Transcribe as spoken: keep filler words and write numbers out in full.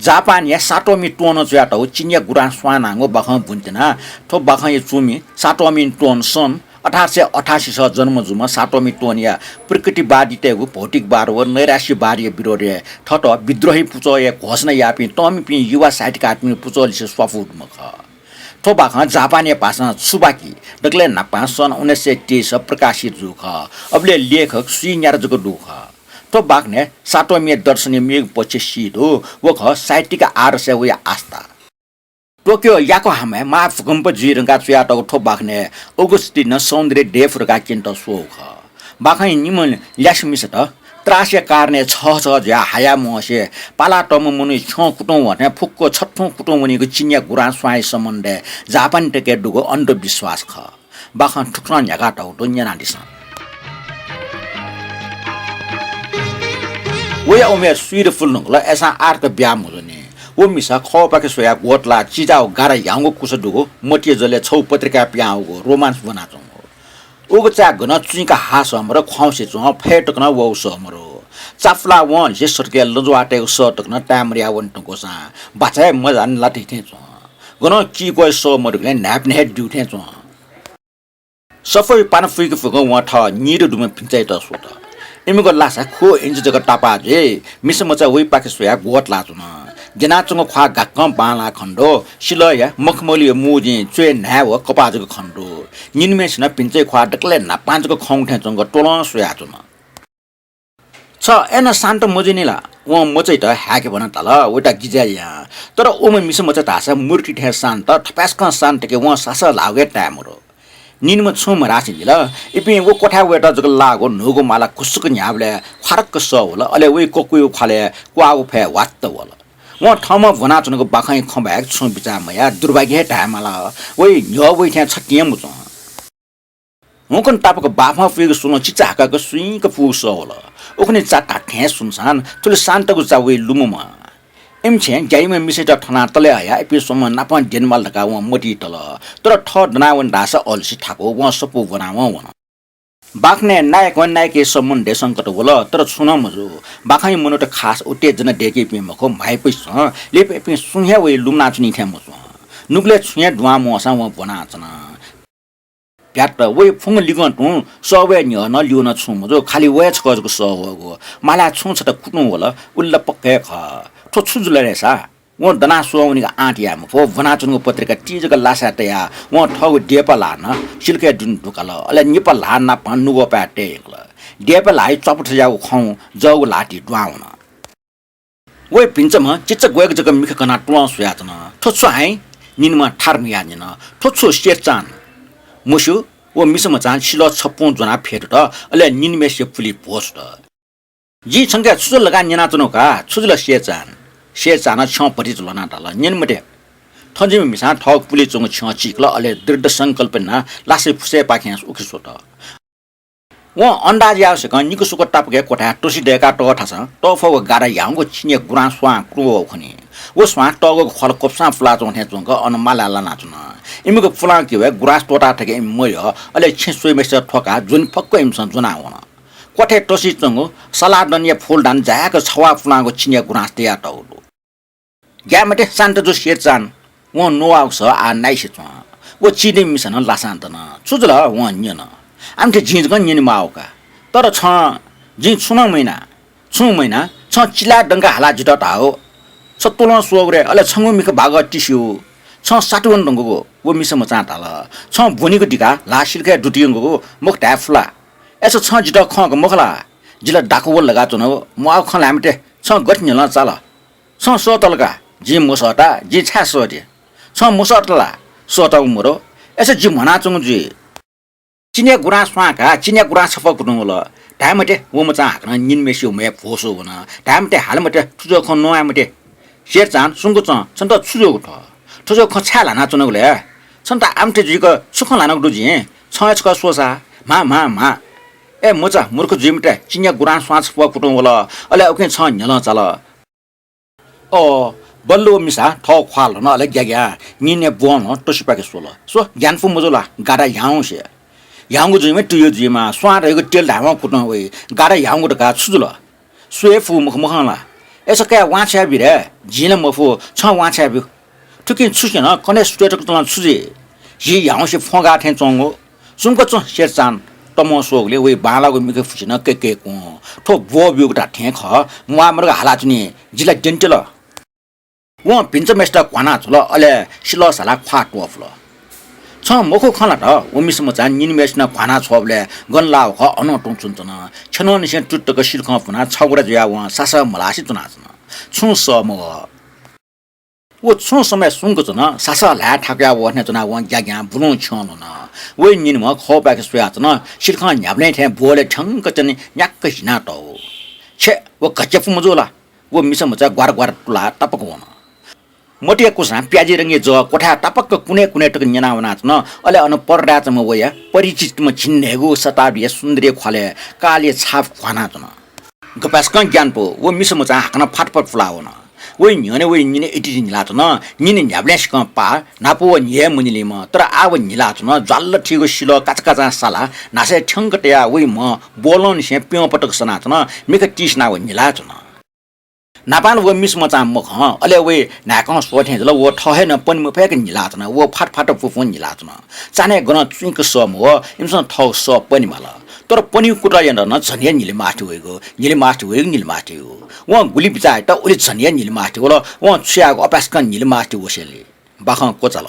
जापानया सातोमी त्वनं च्वयातःगु चिनिया गुरां स्वां नांगु बाखं बुने त्यना। थ्व बाखंया च्वमि सातोमी त्वन सन् अठार सय अठासी स जन्म जूम्ह सातोमी त्वनया प्रकृतिवादीतय्गु भौतिकवाद व नैराश्यवादया विरोधय् थःत विद्रोही पुचःया घोषणा याःपिं तःमिपिं युवा साहित्यकारपिनि पुचः लिसे स्वापू दुम्ह खः। थ्व बाखं जापानया भाषां त्सुबाकी दकलय् न्हापां सन् उन्नाइस सय तेइस प्रकाशित जूगु खः। अबलय् लेखक स्वीन्यादँ जक दुगु खः। थ्व बाखनय् सातोमीया दर्शनया मेगु पक्ष सी दु। व खः साहित्यिक आदर्शय् वया आस्था। टोकियो याकोहामाय् महाभूकम्प जुइ धुंकाः च्वयातःगु थ्व बाखनय् अगुस्टिनं सौन्दर्य देफु धकाः क्यनेत स्वःगु खः। बाखंया निम्ह ल्यासेमिसत त्रासया कारणय् छहः छहः जुयाः हायाः म्वासे पालातःम्ह मनूया छ्यं कुतुं वःथें फुक्क छथुं कुतुं वनीगु चिनिया गुरां स्वांया सम्बन्धय् जापानीतय्के दुगु अन्धविश्वास खः। बाखं थुकथं न्ह्याकातःगु दु, न्यनादिसँ। वया उमेर स्वीदँ फुल्ल धुंकल, अय्सां आः तक ब्याहा मजूनि। व मिसा खवपाखे स्वयाः ग्वतलाः चिजा व गारा ह्याउँगु कुसा दुगु मतिया जलय् छगू पत्रिकाय् पिहां वःगु रोमान्स ब्वनाच्वंगु। उगु चाय् गनं चुइँका हाः सः मरु, ख्वाउँसे च्वं, फय् तक नं वःगु सः मरु। चाफुलाः वं लिसे सतकया लँजुवातय्गु सः तक नं ताय् मदयाः वने धुंकूसां बाचा हे मजाः निलातइ थें च्वं। गनं किक्वय् सः मदुगुलिं न्हाय्पनय् हे द्यू थें च्वं। सफूया पाना फुइके फुकं वं थः नीदँ दुम्ह भिन्चायात स्वत। इमिगु लासा खुगू इन्च जक तापाः जुइ। मिसा मचा वइपाखे स्वयाः ग्वतलाः च्वन। द्यनाच्वंगु ख्वाः गाक्कं बांलाः खने दु। सिलःया मखमलिया मू जिं च्वय् न्हाय् व कपाः जक खने दु। निनिम्हय्सिनं भिन्चाया ख्वाः दकलय् न्हापां जक खंगु थें च्वंक त्वलं स्वयाच्वन। छ अय्नं शान्त मजुनि ला? वं मचायात हाय्के ब्वनाः धाल, वयात गिज्या यां। तर उम्ह मिसा मचा धाःसा मूर्ति थें शान्त, थपाय्सकं शान्त कि वं सासः ल्हाःगु हे ताये मरु। निनिम्ह छुं मधासे न्हिल। इपिं व क्वथाय् वयेत जक लाःगु न्हूगु माला घुसुक्क न्ह्याःबलय् ख्वारक्क सः वल, अले वइ ककुया ख्वालय् क्वाःगु फय् ह्वात्त वल। वं थःम्हं ब्वनाच्वनागु बाखंया खँ बाहेक छुं बिचाः मयाः, दुर्भाग्य हे धायेमाल। वइ न्ह्यः वइ थें छतिं हे मच्वं। हुंकन तापाक बाफं पुइक सुलं चिचाहाकक सुइँक पूगु सः वल। उखुन्हु चा धात्थें सुनसान, थुलि शान्तगु चा वइ लुमंम्ह। इमिछेँ ज्याइम्ह मिसायात थनाः तले हयाः इपिं स्वम्हं नापं द्यनेमाल धकाः वं मतिइ तल। तर थः दनावने धाःसा अलसी थाकु, वं सफू ब्वनावं वन। बाखनय् नायक व नायिकाया सम्बन्धय् संकट वल, तर छुं नं मजू। बाखंया मनूत खास उत्तेजना दय्कीपिं मखु, म्हाइपुसे च्वं। लिपा इपिं सुं हे वइ लुमनाच्वनी थें मच्वं। नुगलय् छुं हे दुहां मवःसां वं ब्वनाच्वन। भ्यात वइ फुंग लिगं तुं सः वये न्ह्यः नं लिउ नं छुं मजू, खालि वया छकः जक सः वःगु। मालाय् छुं छता कुतुं वल, उलि ला पक्का हे खः। थ्व छु जुल रे सा? वं दनाः स्वः वनीगु आँट याये मफु। ब्वनाच्वनागु पत्रिका ति जक लासाय् तयाः वं थःगु देय्पा ल्हाः नं सिल्कया दुने दुकाल। अले निपा ल्हाः नापं नुगःपाय् तये यंकल। देय्पा ल्हाःया च्वापु थज्याःगु खं जःगु ल्हातिइ दुहां वन। वइ भिन्चाम्हं चिचा ग्वय्क जक मिखा कनाः तुलं स्वयाच्वन। थ्व छु हँ? निनिम्हं थारु मयाः न्यन। थ्व छु, सेचान? मस्यू, व मिसा मचां सिलः छपुं ज्वनाः फ्यतुत, अले निनिम्हय्सिया पुलिइ भ्वसुत। जिं छंके छु जुल धकाः न्यनाच्वनागु का, छु जुल सेचान? सेचानं छ्यं भतिचा ल्ह्वनाः धाल, न्यने मते। थज्याःम्ह मिसां थःगु पुलिइ च्वंगु छ्यं चीकल, अले दृढ संकल्प यानाः लासय् फुसय्पाखें उखे स्वत। वं अन्दाज याःगु सिकं निकसुक तापाकया क्वथाय् तसि दय्काः तःथासं तःफः व गादा ह्याउँगु चिनिया गुरां स्वां कुतुं वःगु खनी। व स्वां तःग्वःगु ख्वाल क्वपुसां पुलाच्वं थें च्वंक अन मालाय् लानाच्वन। इमिगु पुलां क्यबय् गुरांस त्वःता थके इमि मयः, अले छेँ स्वइम्हय्सित थ्वकाः ज्वने फक्व इमिसं ज्वनावन। क्वथय् तसि च्वंगु सलादनया फुलदान जाय्क छवाः पुलांगु चिनिया गुरांस तयातःगु दु। ग्याये मते, शान्त जु सेचान। वं नुवाःगु सः आः नाइसे च्वं। व चिधंम्ह मिसा नं लासां दन। छु जुल? वं न्यन। आमथे जिं जक न्यनेमाःगु का। तर छं जिं छुं नं मयाना। छुं मयाना, छं चिलाय् दंकाः हालाः जितः धाःगु। छ तुलं स्वःगु रे, अले छंगु मिखा भागः तिस्यू। छं सातु वने धुंकूगु, व मिसा मचां धाल। छं ब्वनीगु दिकाः ल्हाः सिल्कय् दुतियंगु मखु धाये फु ला? अय्सा छं जितः खंक मखु ला? जि ला दाखुँ वल धकाः च्वनागु, म्वाःगु खँ ल्हाये मते। छं गथे न्ह्यलं चाल? छं सःतल का, जिं मसःता, जिं छाय् सःते? छं मसःतल ला? सःतागु मदु। अय्सा जि म्वानाच्वंगु जुइ। चिनिया गुरां स्वां का, चिनिया गुरां छपः कुतुं वल। धाये मते, व मचां हाकनं निनिम्हय्सिगु म्हय् भ्वसू वन। धाये मते, हाले मते, थुजो खँ न्ववाये मते। सेचान, सुंक च्वं, छन्त छु जूगु थ्व? थुजो खँ छाय् ल्हानाच्वनागु ले? छन्त आमथे जुइक छु खँ ल्हानागु दु जिं? छं हे छकः स्वसा। म्हा, म्हा, म्हा। ए मचा, मूर्ख जुइ मते, चिनिया गुरां स्वां छपः कुतुं वल, अले उकिं छं न्ह्यलं चाल। अ, बल्ल व मिसा थः ख्वाः ल्ह्वन, अले ग्याग्यां निनय् ब्वंलं तसिपाखे स्वल। स्व, ग्यानापु मजू ला? गादा ह्याउँसे। ह्याउँगु जुइमा, तुयु जुइमा, स्वां धइगु तेल धायेवं कुतुं वइ। गादा ह्याउँगु धकाः छु जुल? स्वये फु मखु मखं ला? अय्सा काय् वांछ्वया बि रे, जिं ला मफु, छं वांछ्वया ब्यु। थुकिं छुसिनं कन्हय् सुथय् तक च्वनाः छु जुइ? झी ह्याउँसे फ्वंगाः थें च्वंगु। सुम्क च्वँ सेरचान, तमं स्वःगुलिं वइ बांलाःगु मिखा फुसिनं कैकैकुं। थ्व ब्वः ब्यूगु धात्थें खः, म्वाःमदुगु हालाच्वनी, जि ला द्यनेत्यल। वं भिन्चा मेस्त घ्वाना छ्वल, अले सिलः सालाः ख्वाः त्वपुल। छं मखु खँ ल्हात, व मिसा मचां निनिम्हय्सिनं घ्वाना छ्वःबलय् गन लाःगु खः अनं तुं च्वनाच्वन। छ्यनंनिसें तुति तक सिलखं पुनाः छगुदा जुयाः वं सासः मलासे च्वनाच्वन। छुं सः मवः। व छुं समय सुम्क च्वन, सासः ल्हाय् थाकुयाः वःथें च्वनाः वं ग्याग्यां बुलुं छ्यं ल्हुन। वइ निनिम्ह खःपाखे स्वयाच्वन, सिलखं न्ह्याबलें थें ब्वलय् थ्यंक च्वने न्याक्क हिना तःगु। छे, व घच्‍यापु मजू ला? व मिसा मचा ग्वार ग्वार तुलाः तापाक वन। मतिया कुसां प्याजी रंगी जः क्वथाय् तापाक्क कुने कुने तक न्यना वनाच्वन। अले अन पर्दाय् च्वंम्ह वया परिचितम्ह झिंन्हय्गू शताब्दीया सुन्दरी ख्वालय् कालया छाप घ्वानाच्वन। गपाय्सकं ग्यानापु, व मिसा मचां हाकनं फातफात पुलाः वन। वइ न्ह्यःने वइ निने इतिति न्हिलाच्वन। निने न्ह्याबलेंसिकं पाः, न्हापा व न्हि हे मन्हिलीम्ह, तर आः व न्हिलाच्वन। ज्वाल्ल थीगु सिलः काचाकाचां सालाः न्हासय् थ्यंक तयाः वइ म्ह ब्वलंनिसें प्यंपतक सनाच्वन। मिखा तिसिनाः व न्हिलाच्वन। न्हापां व मिसा मचां मखं, अले वइ न्हाय्कं स्वः थें जुल। व थः हे नं पने मफय्क न्हिलाच्वन। व फातफात पुपुं न्हिलाच्वन। चान्हय् गनं चुइँक सः मवः, इमिसं थःगु सः पने माल। तर पनीगु कुतः यानाः नं झन हे न्हिले मास्ति वइगु, न्हिले मास्ति वइगु, न्हिले मास्ति वइगु। वं गुलि बिचाः यात, उलि झन हे न्हिले मास्ति वल। वं छु यायेगु, अपाय्सकं न्हिले मास्ति वसेंलि बाखं क्वचाल।